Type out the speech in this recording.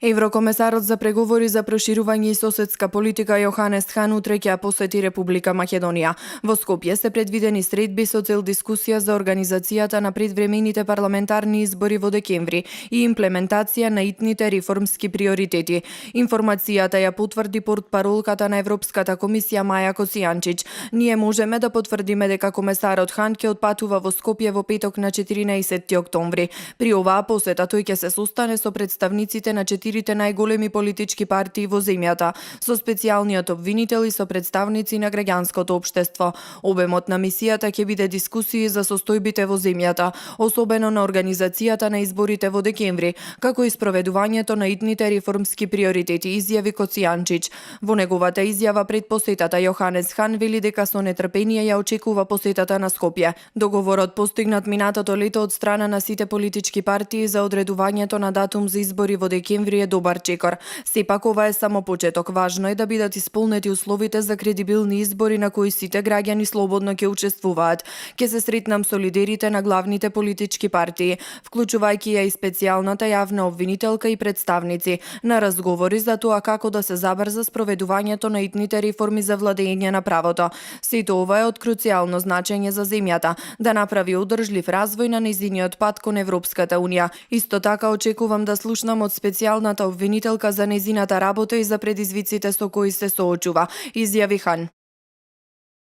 Еврокомесарот за преговори за проширување и соседска политика Јоханес Хан утре ќе ја посети Република Македонија. Во Скопје се предвидени средби со цел дискусија за организацијата на предвремените парламентарни избори во декември и имплементација на итните реформски приоритети. Информацијата ја потврди портпаролката на Европската комисија Маја Косијанчич. Ние можеме да потврдиме дека комесарот Хан ќе отпатува во Скопје во петок на 14 октомври. При оваа посета тој ќе се состане со представниците на четирите најголеми политички партии во земјата, со специјалниот обвинител и со представници на граѓанското општество. Обемот на мисијата ќе биде дискусии за состојбите во земјата, особено на организацијата на изборите во декември, како и спроведувањето на итните реформски приоритети, изјави Коцијанчич. Во неговата изјава пред посетата Јоханес Хан вели дека со нетрпение ја очекува посетата на Скопје. Договорот постигнат минатото лето од страна на сите политички партии за одредувањето на датум за избори во декември е добар чекор. Сепак ова е само почеток. Важно е да бидат исполнети условите за кредибилни избори на кои сите граѓани слободно ќе учествуваат. Ќе се сретнам со лидерите на главните политички партии, вклучувајќи ја и специјалната јавна обвинителка и представници, на разговори за тоа како да се забрза спроведувањето на итните реформи за владење на правото. Сето ова е од круцијално значење за земјата, да направи одржлив развој на нејзиниот пат кон Европската унија. Исто така очекувам да слушнам од специјалната обвинителка за нејзината работа и за предизвиците со кои се соочува, изјави Хан.